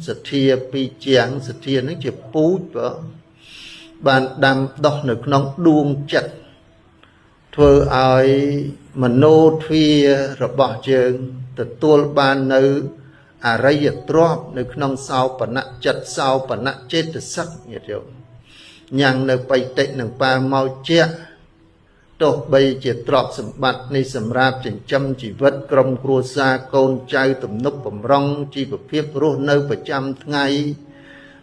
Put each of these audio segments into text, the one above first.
សទ្ធាពីរជាងសទ្ធានឹងជាពូជបើបានដាំដុះនៅក្នុងដួងចិត្តធ្វើឲ្យមโนទ្វារបស់យើងទទួលបាននៅអរិយទ្រព្យនៅក្នុងសោបនៈចិត្តសោបនៈចេតសិកញាតិញោមញ៉ាំងនៅបៃតិនឹងបាមកជាទោះបីជាទ្រព្យសម្បត្តិនេះសម្រាប់ចិញ្ចឹមជីវិតក្រុមគ្រួសារកូនចៅទំនុកបំរុងជីវភាពរស់នៅប្រចាំថ្ងៃ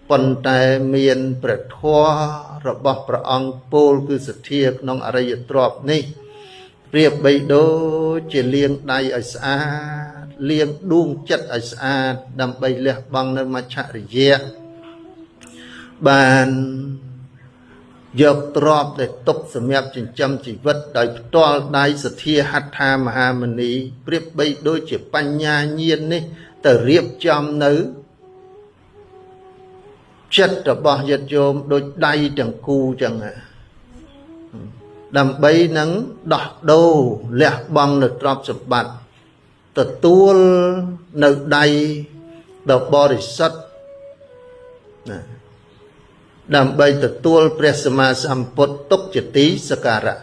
ប៉ុន្តែមានព្រះធម៌របស់ព្រះអង្គពោលគឺសទ្ធាក្នុងអរិយទ្រព្យនេះប្រៀបបីដូចជាលាងដៃឲ្យស្អាតលាងដួងចិត្តឲ្យស្អាតដើម្បីលះបង់នៅមច្ឆរិយៈបានយកទ្រព្យដែលទុកសម្រាប់ចិញ្ចឹមជីវិតដោយផ្ទាល់ដៃសទ្ធាហត្ថាមហាមនីប្រៀបបីដូចជាបញ្ញាញាណនេះទៅរៀបចំនៅចិត្តរបស់ញាតិញោមដូចដៃទាំងគូចឹងដើម្បីនឹងដោះដូរលះបង់នៅទ្រព្យសម្បត្តិទទួលនៅដៃដ៏បរិសុទ្ធណាដើម្បីទទួលព្រះសម្មាសម្ពុទ្ធទុកជាទីសក្ការៈ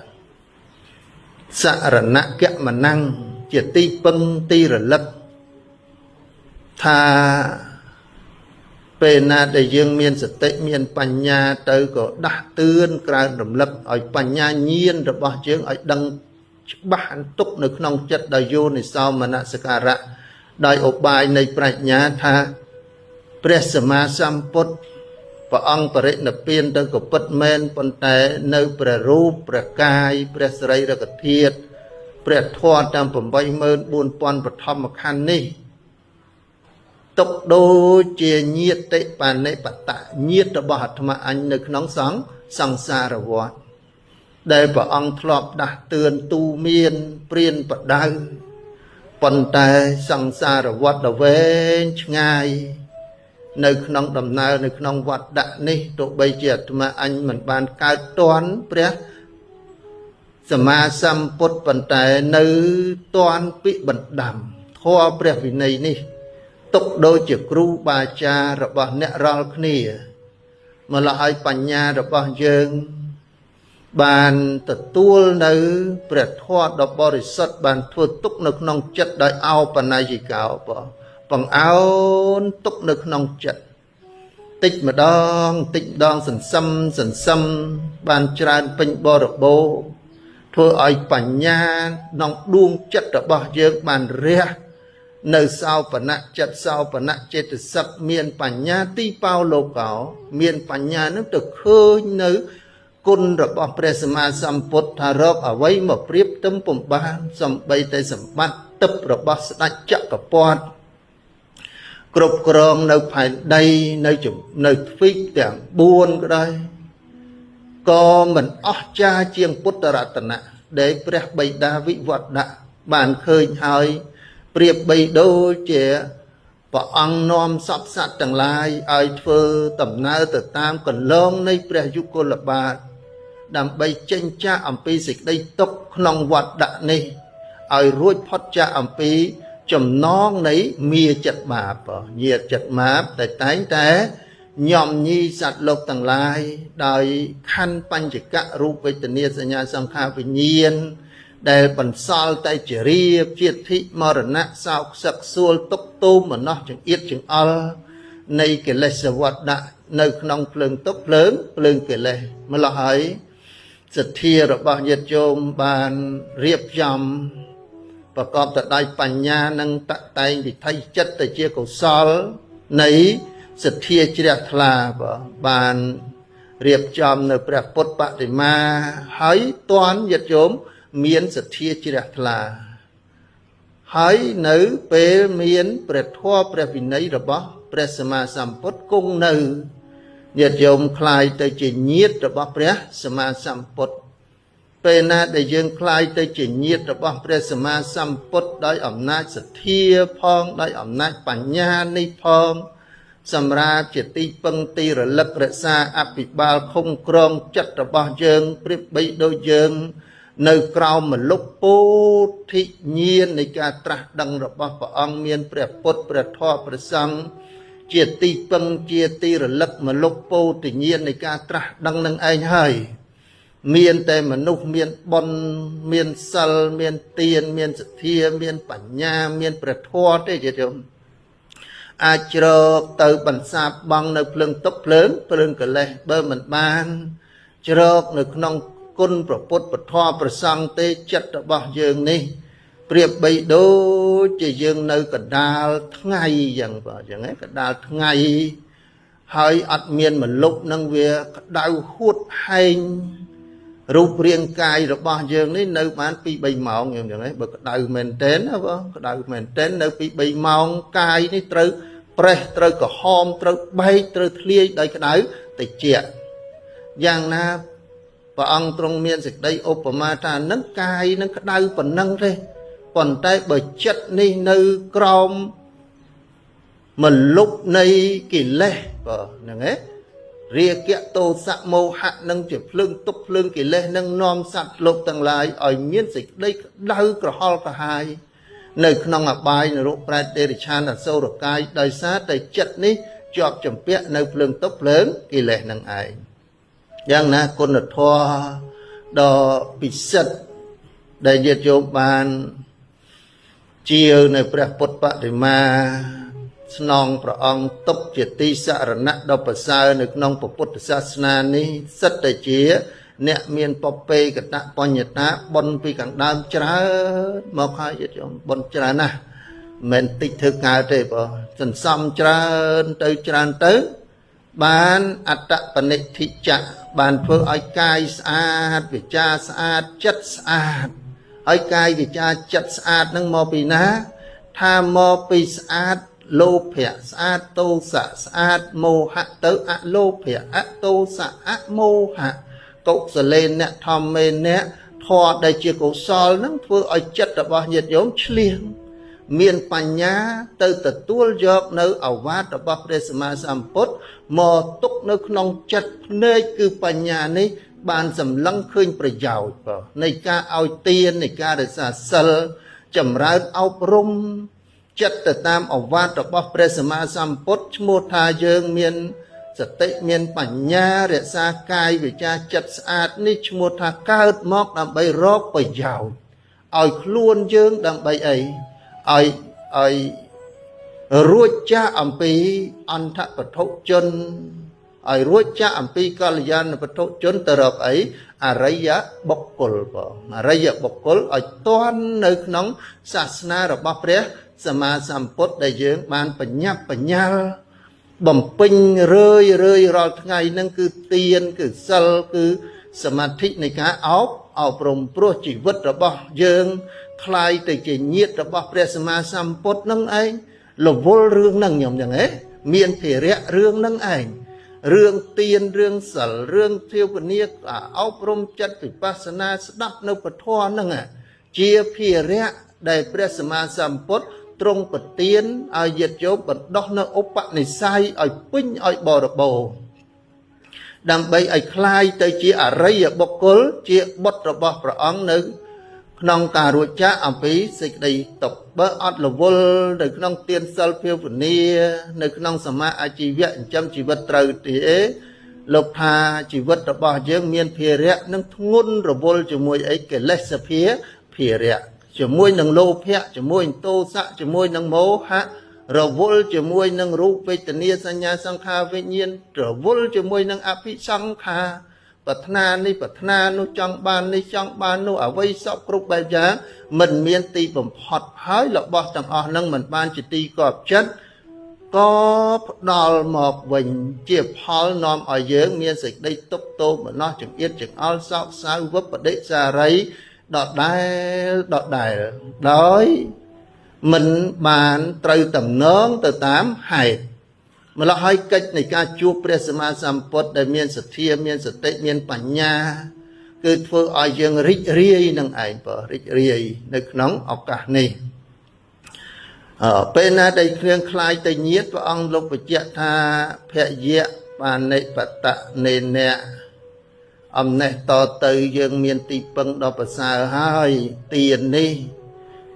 សរណគមនំជាទីពឹងទីរលឹកថាពេលណាដែលយើងមានសតិមានបញ្ញាទៅក៏ដាស់តឿនក្រើនរំលឹកឲ្យបញ្ញាញាណរបស់យើងឲ្យដឹងច្បាស់ទុកនៅក្នុងចិត្តដោយយោនិសោមនសិការៈដោយឧបាយនៃប្រាជ្ញាថាព្រះសម្មាសម្ពុទ្ធព្រះអង្គបរិនិព្វានទៅក៏ពិតមែនប៉ុន្តែនៅព្រះរូបព្រះកាយព្រះសរីរកធាតុព្រះធម៌ទាំង 84000 បឋមខណ្ឌនេះទុកដូចជាញាតិបានិបតៈញាតិរបស់អាត្មាអញនៅក្នុងសង្សារវដ្តដែលព្រះអង្គធ្លាប់ដាស់តឿនទូមានព្រានបដៅប៉ុន្តែសង្សារវដ្តដ៏វែងឆ្ងាយនៅក្នុងដំណើរនៅក្នុងវត្តដាក់នេះទោះបីជាអាត្មាអញមិនបានកើតទាន់ព្រះសម្មាសម្ពុទ្ធប៉ុន្តែនៅទាន់ពិបណ្ដាំធម៌ព្រះវិន័យនេះទុកដូចជាគ្រូបាចារ្យរបស់អ្នករាល់គ្នាម្ល៉េះឲ្យបញ្ញារបស់យើងបានទទួលនៅព្រះធម៌ដ៏បរិសុទ្ធបានធ្វើទុកនៅក្នុងចិត្តដោយអោបនយិកោបង្អោនទុកនៅក្នុងចិត្តតិចម្ដងតិចម្ដងសន្សំសន្សំបានច្រើនពេញបរិបូរណ៍ធ្វើឲ្យបញ្ញាក្នុងដួងចិត្តរបស់យើងបានរះនៅសោបនៈចិត្តសោបនៈចេតសិកមានបញ្ញាទីបោលោកោមានបញ្ញានឹងទៅឃើញនៅគុណរបស់ព្រះសម្មាសម្ពុទ្ធថារកអ្វីមកប្រៀបទឹមពុំបានសំបីតែសម្បត្តិទឹករបស់ស្ដេចចក្រពត្តិគ្រប់គ្រងនៅផែនដីនៅទ្វីបទាំង4ក៏ដោយក៏មិនអស្ចារ្យជាងពុទ្ធរតនៈដែលព្រះបិតាវិវត្តៈបានឃើញហើយប្រៀបបីដូចជាព្រះអង្គនាំសព្វសត្វទាំងឡាយឲ្យធ្វើដំណើរទៅតាមកន្លងនៃព្រះយុគលបាទដើម្បីចេញចាកអំពីសេចក្តីទុក្ខក្នុងវត្តដាក់នេះឲ្យរួចផុតចាកអំពីចំណងនៃមាចិត្តបាបញាចិត្តបាបតែតែងតែញោមញីសត្វលោកទាំងឡាយដោយខណ្ឌបញ្ចកៈរូបវេទនាសញ្ញាសង្ខារវិញ្ញាណដែលបន្សល់តែជារៀបជាតិមរណៈសោកសឹកសួលទុកទូមមនោចង្អៀតចង្អល់នៃកិលេសវដ្តៈនៅក្នុងភ្លើងទុកភ្លើងកិលេសម្ល៉េះហើយសទ្ធារបស់ញាតិញោមបានរៀបចំប្រកបទៅដោយបញ្ញានិងតតែងវិថីចិត្តទៅជាកុសលនៃសទ្ធាជ្រះថ្លាបានរៀបចំនៅព្រះពុទ្ធបដិមាហើយទាន់ញាតិញោមមានសទ្ធាជ្រះថ្លាហើយនៅពេលមានព្រះធម៌ព្រះវិន័យរបស់ព្រះសម្មាសម្ពុទ្ធគង់នៅញាតិញោមក្លាយទៅជាញាតិរបស់ព្រះសម្មាសម្ពុទ្ធពេលណាដែលយើងក្លាយទៅជាញាតិរបស់ព្រះសម្មាសម្ពុទ្ធដោយអំណាចសទ្ធាផងដោយអំណាចបញ្ញានេះផងសម្រាប់ជាទីពឹងទីរលឹករក្សាអភិបាលឃុំក្រងចិត្តរបស់យើងប្រៀបបីដូចយើងនៅក្រោមមលុបពោធិញ្ញាណនៃការត្រាស់ដឹងរបស់ព្រះអង្គមានព្រះពុទ្ធព្រះធម៌ព្រះសង្ឃ ជាទីពឹងជាទីរលឹកមលុបពោធិញ្ញាណនៃការត្រាស់ដឹងនឹងឯងហើយមានតែមនុស្សមានបុណ្យមានសិលមានទានមានសទ្ធាមានបញ្ញាមានព្រះធម៌ទេជាធំអាចជ្រកទៅបន្សាបបងនៅភ្លើងទុកភ្លើងភ្លើងកិលេសបើមិនបានជ្រកនៅក្នុងគុណព្រះពុទ្ធពធប្រសង្ឃទេចិត្តរបស់យើងនេះប្រៀបបីដូចជាយើងនៅកណ្ដាលថ្ងៃយ៉ាងបាទចឹងឯងកណ្ដាលថ្ងៃហើយអត់មានមលុបនឹងវាក្តៅហួតហែងរូបរាងកាយរបស់យើងនេះនៅបាន2 3ម៉ោងយ៉ាងចឹងឯងបើក្តៅមែនទែនណាបងក្តៅមែនទែននៅ2 3ម៉ោងកាយនេះត្រូវប្រេះត្រូវក្រហមត្រូវបែកត្រូវធ្លាយដោយក្តៅតិចយ៉ាងណាព្រះអង្គទ្រង់មានសេចក្តីឧបមាថានឹងកាយនឹងក្តៅប៉ុណ្ណឹងទេប៉ុន្តែបើចិត្តនេះនៅក្រោមមលុបនៃកិលេសបាទហ្នឹងឯងរាគៈទោសៈមោហៈនឹងជាភ្លើងទុកភ្លើងកិលេសនឹងនាំសត្វលោកទាំងឡាយឲ្យមានសេចក្តីក្តៅក្រហល់ក្រហាយនៅក្នុងអបាយនរកប្រែតតិរិឆានអសុរកាយដោយសារតែចិត្តនេះជាប់ចម្ពាក់នៅភ្លើងទុកភ្លើងកិលេសនឹងឯងយ៉ាងណាគុណធម៌ដ៏ពិសិដ្ឋដែលញាតិញោមបានជានៅព្រះពុទ្ធបដិមាស្នងព្រះអង្គទុកជាទីសរណៈដ៏ប្រសើរនៅក្នុងពុទ្ធសាសនានេះសិតតែជាអ្នកមានពពេកតបញ្ញតាបុណ្យពីខាងដើមច្រើនមកហើយញាតិញោមបុណ្យច្រើនណាស់មិនតិចធ្វើកើតទេបងសន្សំច្រើនទៅច្រើនទៅបានអត្តបនិធិចៈបានធ្វើឲ្យកាយស្អាតវិចារស្អាតចិត្តស្អាតហើយកាយវិចារចិត្តស្អាតនឹងមកពីណាថាមកពីស្អាតលោភៈស្អាតទោសៈស្អាតមោហៈទៅអលោភៈអទោសៈអមោហៈកុសលេនៈធម្មេនៈធម៌ដែលជាកុសលនឹងធ្វើឲ្យចិត្តរបស់ញាតិញោមឆ្លៀងមានបញ្ញាទៅទទួលយកនៅអវាទរបស់ព្រះសម្មាសម្ពុទ្ធមកទុកនៅក្នុងចិត្តភ្នែកគឺបញ្ញានេះបានសម្លឹងឃើញប្រយោជន៍បាទនៃការឲ្យទាននៃការរក្សាសិលចម្រើនអប់រំចិត្តទៅតាមអវាទរបស់ព្រះសម្មាសម្ពុទ្ធឈ្មោះថាយើងមានសតិមានបញ្ញារក្សាកាយវិចារចិត្តស្អាតនេះឈ្មោះថាកើតមកដើម្បីរកប្រយោជន៍ឲ្យខ្លួនយើងដើម្បីអីឲ្យរួចចាស់អំពីអន្ធបឋុជនឲ្យរួចចាស់អំពីកល្យាណបឋុជនទៅរកអីអរិយបុគ្គលបងអរិយបុគ្គលឲ្យទាន់នៅក្នុងសាសនារបស់ព្រះសម្មាសម្ពុទ្ធដែលយើងបានបញ្ញាប់បញ្ញាល់បំពេញរឿយរឿយរាល់ថ្ងៃហ្នឹងគឺទានគឺសិលគឺសមាធិនៃការអប់រំព្រោះជីវិតរបស់យើងคล้ายទៅជាញាតិរបស់ព្រះសម្មាសម្ពុទ្ធនឹងឯងរវល់រឿងហ្នឹងខ្ញុំចឹងហ៎មានភារៈរឿងហ្នឹងឯងរឿងទានរឿងសិលរឿងភាវនាអប់រំចិត្តវិបស្សនាស្ដាប់នៅពធហ្នឹងជាភារៈដែលព្រះសម្មាសម្ពុទ្ធទ្រង់ប្រទានឲ្យញាតិញោមបណ្ដោះនៅឧបនិស្ស័យឲ្យពេញឲ្យបរិបូរណ៍ដើម្បីឲ្យคล้ายទៅជាអរិយបុគ្គលជាបុត្ររបស់ព្រះអង្គនៅក្នុងការរួចចាកអំពីសេចក្តីទុក្ខបើអត់រវល់នៅក្នុងទានសិលភាវនានៅក្នុងសមាអាជីវៈចិញ្ចឹមជីវិតត្រូវទេលោកថាជីវិតរបស់យើងមានភារៈនឹងធ្ងន់រវល់ជាមួយអីកិលេសភាភារៈជាមួយនឹងលោភៈជាមួយនឹងទោសៈជាមួយនឹងមោហៈរវល់ជាមួយនឹងរូបវេទនាសញ្ញាសង្ខារវិញ្ញាណរវល់ជាមួយនឹងអភិសង្ខារប្រាថ្នានេះប្រាថ្នានោះចង់បាននេះចង់បាននោះអ្វីសពគ្រប់បែបយ៉ាងមិនមានទីបំផុតហើយរបស់ទាំងអស់នឹងមិនបានជាទីកប់ចិត្តក៏ផ្ដល់មកវិញជាផលនាំឲ្យយើងមានសេចក្តីទុក្ខទោមនស្សចង្អៀតចង្អល់សោកសៅវិបដិសារីដដែលដដែលដោយមិនបានត្រូវតំណងទៅតាមហេតុម្ល៉េះហើយកិច្ចនៃការជួបព្រះសម្មាសម្ពុទ្ធដែលមានសទ្ធាមានសតិមានបញ្ញាគឺធ្វើឲ្យយើងរីករាយនឹងឯងបើរីករាយនៅក្នុងឱកាសនេះពេលណាដែលគ្រឿងคล้ายទៅញាតព្រះអង្គលោកបញ្ជាក់ថាភយៈបានិបតៈនេនៈអំណេះតទៅយើងមានទីពឹងដ៏ប្រសើរហើយទាននេះ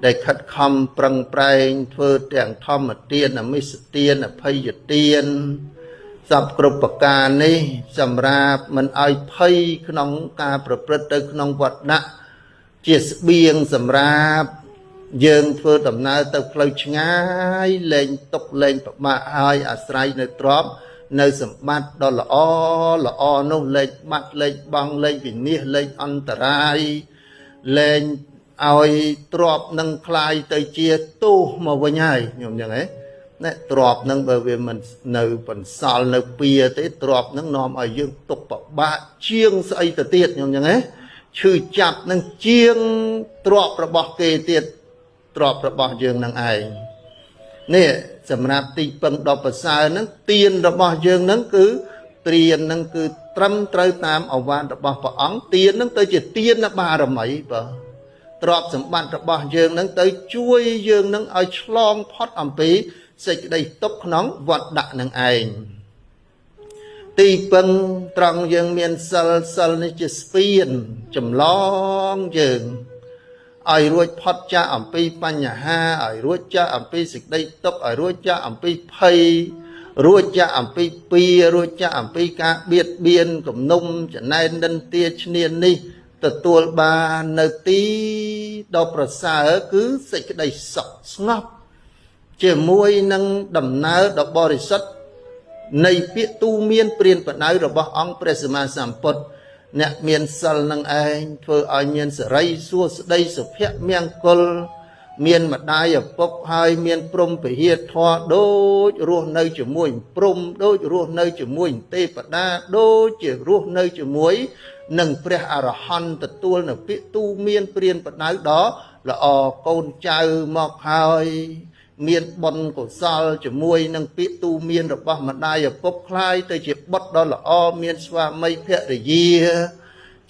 ដែលខិតខំប្រឹងប្រែងធ្វើទាំងធម្មទានអមិសទានអភ័យទានសពគ្រប់ប្រការនេះសម្រាប់មិនឲ្យភ័យក្នុងការប្រព្រឹត្តទៅក្នុងវត្តដាក់ជាស្បៀងសម្រាប់យើងធ្វើដំណើរទៅផ្លូវឆ្ងាយលែងទុកលែងពិបាកហើយអាស្រ័យនៅទ្រព្យនៅសម្បត្តិដ៏ល្អល្អនោះលែងបាត់លែងបង់លែងវិនាសលែងអន្តរាយលែងឲ្យទ្រព្យនឹងคลายទៅជាទោសមកវិញហើយខ្ញុំចឹងហ៎ណែទ្រព្យនឹងបើវាមិននៅបន្សល់នៅពៀទេទ្រព្យនឹងនាំឲ្យយើងទុកពិបាកជាងស្អីទៅទៀតខ្ញុំចឹងហ៎ឈឺចាប់នឹងជាងទ្រព្យរបស់គេទៀតទ្រព្យរបស់យើងនឹងឯងនេះសម្រាប់ទីពឹងដ៏ប្រសើរហ្នឹងទានរបស់យើងហ្នឹងគឺទ្រានហ្នឹងគឺត្រឹមត្រូវតាមឱវាទរបស់ព្រះអង្គទានហ្នឹងទៅជាទានបារមីបើទ្រព្យសម្បត្តិរបស់យើងហ្នឹងទៅជួយយើងហ្នឹងឲ្យឆ្លងផុតអំពីសេចក្តីទុក្ខក្នុងវត្តដាក់នឹងឯងទីពឹងត្រង់យើងមានសិលសិលនេះជាស្ពានចម្លងយើងឲ្យរួចផុតចាកអំពីបញ្ហាឲ្យរួចចាកអំពីសេចក្តីទុក្ខឲ្យរួចចាកអំពីភ័យរួចចាកអំពីពៀរួចចាកអំពីការបៀតបៀនគំនុំចំណែននិន្ទាឈ្នានេះទទួលបាននៅទីដ៏ប្រសើរគឺសេចក្តីសុខស្ងប់ជាមួយនឹងដំណើរដ៏បរិសុទ្ធនៃពាក្យទូមានព្រានបដៅរបស់អង្គព្រះសម្មាសម្ពុទ្ធអ្នកមានសិលនឹងឯងធ្វើឲ្យមានសិរីសួស្តីសុភមង្គលមានម្ដាយឪពុកហើយមានព្រំពហិធម៌ដូចរស់នៅជាមួយព្រំដូចរស់នៅជាមួយទេវតាដូចជារស់នៅជាមួយនឹងព្រះអរហន្តទទួលនៅពាក្យទូមានព្រានបដៅដ៏ល្អកូនចៅមកហើយមានបុណ្យកុសលជាមួយនឹងពាក្យទូមានរបស់ម្ដាយឪពុកคล้ายទៅជាបុត្រដ៏ល្អមានស្វាមីភរិយា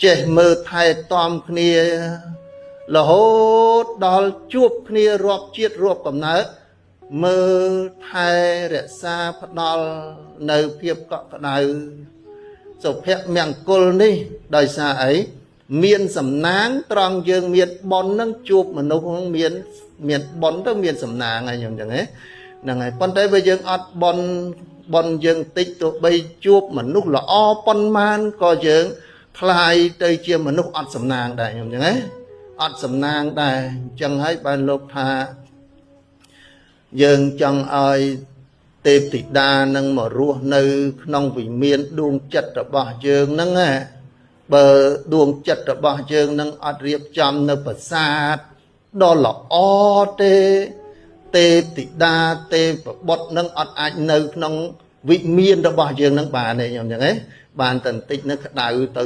ចេះមើលថែទាំគ្នារហូតដល់ជួបគ្នារាប់ជាតិរាប់កំណើតមើលថែរក្សាផ្ដល់នៅភាពកក់ក្ដៅសុភមង្គលនេះដោយសារអីមានសំណាងត្រង់យើងមានបុណ្យនឹងជួបមនុស្សមានបុណ្យទៅមានសំណាងហើយខ្ញុំចឹងហ៎ហ្នឹងហើយប៉ុន្តែបើយើងអត់បុណ្យបុណ្យយើងតិចទោះបីជួបមនុស្សល្អប៉ុន្មានក៏យើងคล้ายទៅជាមនុស្សអត់សំណាងដែរខ្ញុំចឹងហ៎អត់សំណាងដែរអញ្ចឹងហើយបានលោកថាយើងចង់ឲ្យទេពធីតានឹងមករស់នៅក្នុងវិមានដួងចិត្តរបស់យើងហ្នឹងណាបើដួងចិត្តរបស់យើងនឹងអត់រៀបចំនៅប្រាសាទដ៏ល្អទេទេពធីតាទេពបុត្រនឹងអត់អាចនៅក្នុងវិមានរបស់យើងនឹងបានទេខ្ញុំចឹងហ៎បានតែបន្តិចនឹងក្តៅទៅ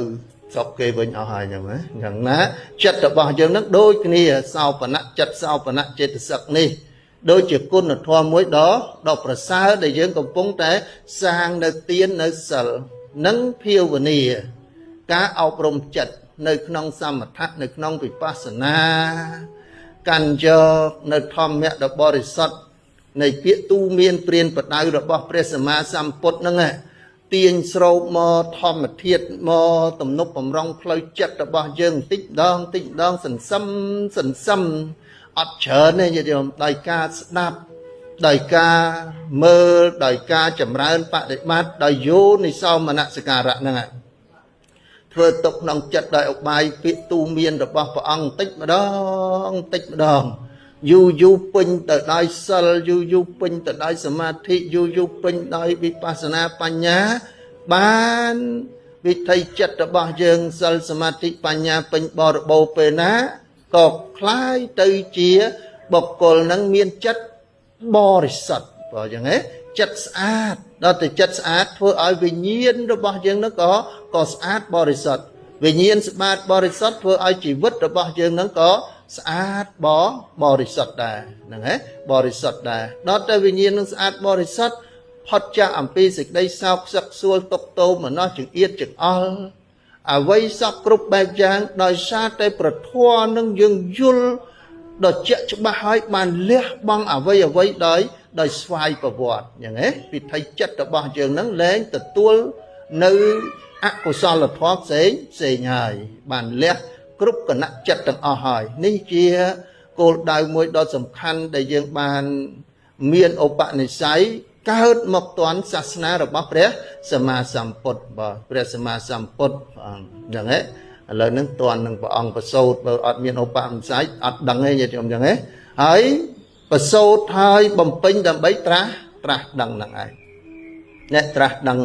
ស្រុកគេវិញអស់ហើយចឹងណាយ៉ាងណាចិត្តរបស់យើងនឹងដូចគ្នាសោបនៈចិត្តសោបនៈចេតសិកនេះដូចជាគុណធម៌មួយដ៏ប្រសើរដែលយើងកំពុងតែសាងនៅទាននៅសិលនិងភាវនាការអប់រំចិត្តនៅក្នុងសមថៈនៅក្នុងវិបស្សនាកាន់យកនៅធម្មៈដ៏បរិសុទ្ធនៃពាក្យទូមានព្រានបដៅរបស់ព្រះសម្មាសម្ពុទ្ធហ្នឹងទាញស្រូបមកធម្មធាតុមកទំនប់បំរុងផ្លូវចិត្តរបស់យើងតិចម្ដងតិចម្ដងសន្សំសន្សំអត់ច្រើនទេញាតិញោមដោយការស្ដាប់ដោយការមើលដោយការចម្រើនបដិបត្តិដោយយោនិសោមនសិការៈហ្នឹងធ្វើទុកក្នុងចិត្តដោយឧបាយពាក្យទូមានរបស់ព្រះអង្គតិចម្ដងតិចម្ដងយូរយូរពេញទៅដោយសិលយូរយូរពេញទៅដោយសមាធិយូរយូរពេញដោយវិបស្សនាបញ្ញាបានវិថីចិត្តរបស់យើងសិលសមាធិបញ្ញាពេញបរិបូរណ៍ពេលណាក៏คล้ายទៅជាបុគ្គលនឹងមានចិត្តបរិសុទ្ធបើយ៉ាងហ៎ចិត្តស្អាតដល់តែចិត្តស្អាតធ្វើឲ្យវិញ្ញាណរបស់យើងនឹងក៏ស្អាតបរិសុទ្ធវិញ្ញាណស្អាតបរិសុទ្ធធ្វើឲ្យជីវិតរបស់យើងនឹងក៏ស្អាតបរិសុទ្ធដែរហ្នឹងហ៎បរិសុទ្ធដែរដល់តែវិញ្ញាណនឹងស្អាតបរិសុទ្ធផុតចាកអំពីសេចក្តីសោកសឹកសួលទុកទោមនោះចង្អៀតចង្អល់អ្វីសពគ្រប់បែបយ៉ាងដោយសារតែប្រធមនឹងយើងយល់ដ៏ជាក់ច្បាស់ហើយបានលះបង់អ្វីអ្វីដោយស្វ័យប្រវត្តិយ៉ាងហ៎វិថីចិត្តរបស់យើងនឹងលែងទទួលនៅអកុសលធម៌ផ្សេងផ្សេងហើយបានលះគ្រប់គណៈចិត្តទាំងអស់ហើយនេះជា គោលដៅមួយដ៏សំខាន់ដែលយើងបានមានឧបនិស្ស័យកើតមកទាន់សាសនារបស់ព្រះសម្មាសម្ពុទ្ធបាទព្រះសម្មាសម្ពុទ្ធអញ្ចឹងហ៎ឥឡូវហ្នឹងទាន់នឹងព្រះអង្គប្រសូតបើអត់មានឧបនិស្ស័យអត់ដឹងទេញាតិញោមអញ្ចឹងហ៎ហើយប្រសូតហើយបំពេញដើម្បីត្រាស់ដឹងហ្នឹងឯងអ្នកត្រាស់ដឹង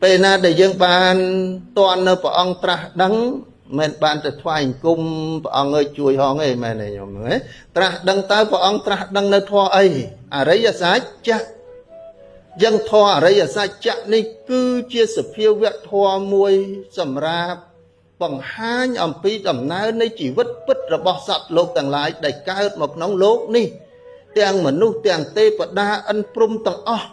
ពេលណាដែលយើងបានទាន់នៅព្រះអង្គត្រាស់ដឹងមិនបានទៅថ្វាយអង្គមព្រះអង្គអើយជួយហងទេមែនទេញោមហ៎ត្រាស់ដឹងតើព្រះអង្គត្រាស់ដឹងនៅធម៌អីអរិយសច្ចៈយ៉ាងធម៌អរិយសច្ចៈនេះគឺជាសភាវៈធម៌មួយសម្រាប់បង្ហាញអំពីដំណើរនៃជីវិតពិតរបស់សត្វលោកទាំងឡាយដែលកើតមកក្នុងលោកនេះទាំងមនុស្សទាំងទេវតាឥន្ទ្រព្រំទាំងអស់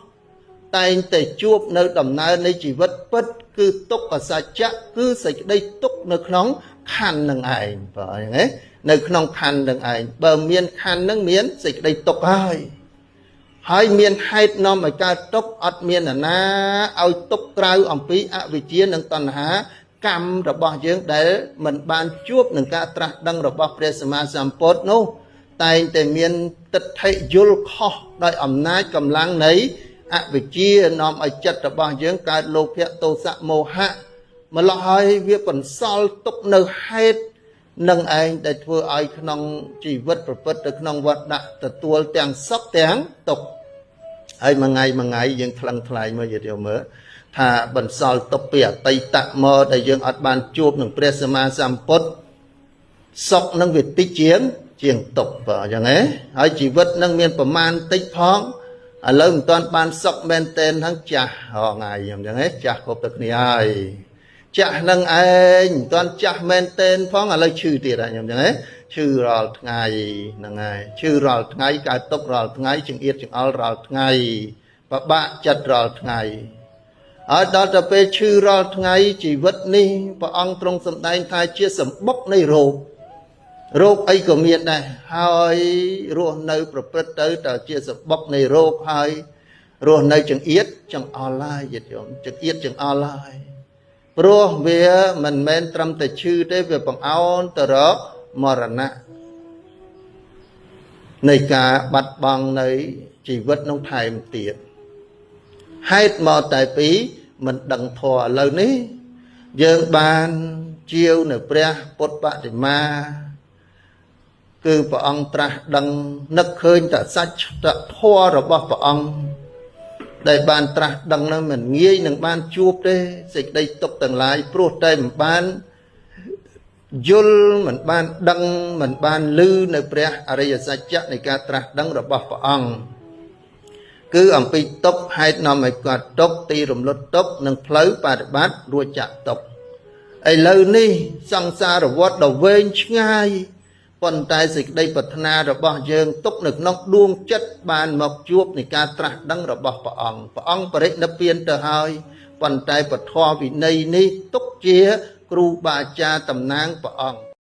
តែងតែជួបនៅដំណើរនៃជីវិតពិតគឺទុក្ខសច្ចៈគឺសេចក្តីទុក្ខនៅក្នុងខណ្ឌនឹងឯងបាទហ្នឹងឯងនៅក្នុងខណ្ឌនឹងឯងបើមានខណ្ឌនឹងមានសេចក្តីទុក្ខហើយហើយមានហេតុនាំឲ្យកើតទុក្ខអត់មាននរណាឲ្យទុក្ខក្រៅអំពីអវិជ្ជានិងតណ្ហាកម្មរបស់យើងដែលមិនបានជួបនឹងការត្រាស់ដឹងរបស់ព្រះសម្មាសម្ពុទ្ធនោះតែងតែមានទិដ្ឋិយល់ខុសដោយអំណាចកម្លាំងនៃអវិជ្ជានាំឲ្យចិត្តរបស់យើងកើតលោភៈទោសៈមោហៈម្ល៉េះហើយវាបន្សល់ទុកនៅហេតុនឹងឯងដែលធ្វើឲ្យក្នុងជីវិតប្រព្រឹត្តទៅក្នុងវត្តដាក់ទទួលទាំងសុខទាំងទុក្ខហើយមួយថ្ងៃមួយថ្ងៃយើងថ្លឹងថ្លែងមើលយល់មើលថាបន្សល់ទុកពីអតីតមកដែលយើងអត់បានជួបនឹងព្រះសម្មាសម្ពុទ្ធសុខនឹងវាតិចជាងទុក្ខបាទអញ្ចឹងហ៎ហើយជីវិតនឹងមានប្រមាណតិចផងឥឡូវមិនទាន់បានសុខមែនទែនហ្នឹងចាស់រាល់ថ្ងៃអញ្ចឹងហ៎ចាស់គ្រប់តែគ្នាហើយចាស់នឹងឯងមិនទាន់ចាស់មែនទែនផងឥឡូវឈឺទៀតហើយអញ្ចឹងហ៎ឈឺរាល់ថ្ងៃហ្នឹងហើយឈឺរាល់ថ្ងៃកើតទុក្ខរាល់ថ្ងៃចង្អៀតចង្អល់រាល់ថ្ងៃពិបាកចិត្តរាល់ថ្ងៃហើយដល់ទៅពេលឈឺរាល់ថ្ងៃជីវិតនេះព្រះអង្គទ្រង់សម្ដែងថាជាសម្បុកនៃរោគរោគអីក៏មានដែរហើយរស់នៅប្រព្រឹត្តទៅតើជាសម្បុកនៃរោគហើយរស់នៅចង្អៀតចង្អល់ហើយញាតិញោមចង្អៀតចង្អល់ហើយព្រោះវាមិនមែនត្រឹមតែឈឺទេវាបង្អោនទៅរកមរណៈនៃការបាត់បង់នៃជីវិតនោះថែមទៀតហេតុមកតែពីមិនដឹងធម៌ឥឡូវនេះយើងបានជាវនៅព្រះពុទ្ធបដិមាគឺព្រះអង្គត្រាស់ដឹងនឹកឃើញតែសច្ចធម៌របស់ព្រះអង្គដែលបានត្រាស់ដឹងនឹងមិនងាយនឹងបានជួបទេសេចក្តីទុក្ខទាំងឡាយព្រោះតែមិនបានយល់មិនបានដឹងមិនបានឮនៅព្រះអរិយសច្ចៈនៃការត្រាស់ដឹងរបស់ព្រះអង្គគឺអំពីទុក្ខហេតុនាំឲ្យកើតទុក្ខទីរំលត់ទុក្ខនិងផ្លូវបដិបត្តិរួចចាកទុក្ខឥឡូវនេះសង្សារវដ្តដ៏វែងឆ្ងាយប៉ុន្តែសេចក្តីប្រាថ្នារបស់យើងទុកនៅក្នុងដួងចិត្តបានមកជួបនៃការត្រាស់ដឹងរបស់ព្រះអង្គព្រះអង្គបរិនិព្វានទៅហើយប៉ុន្តែពធវិន័យនេះទុកជាគ្រូបាអាចារ្យតំណាងព្រះអង្គ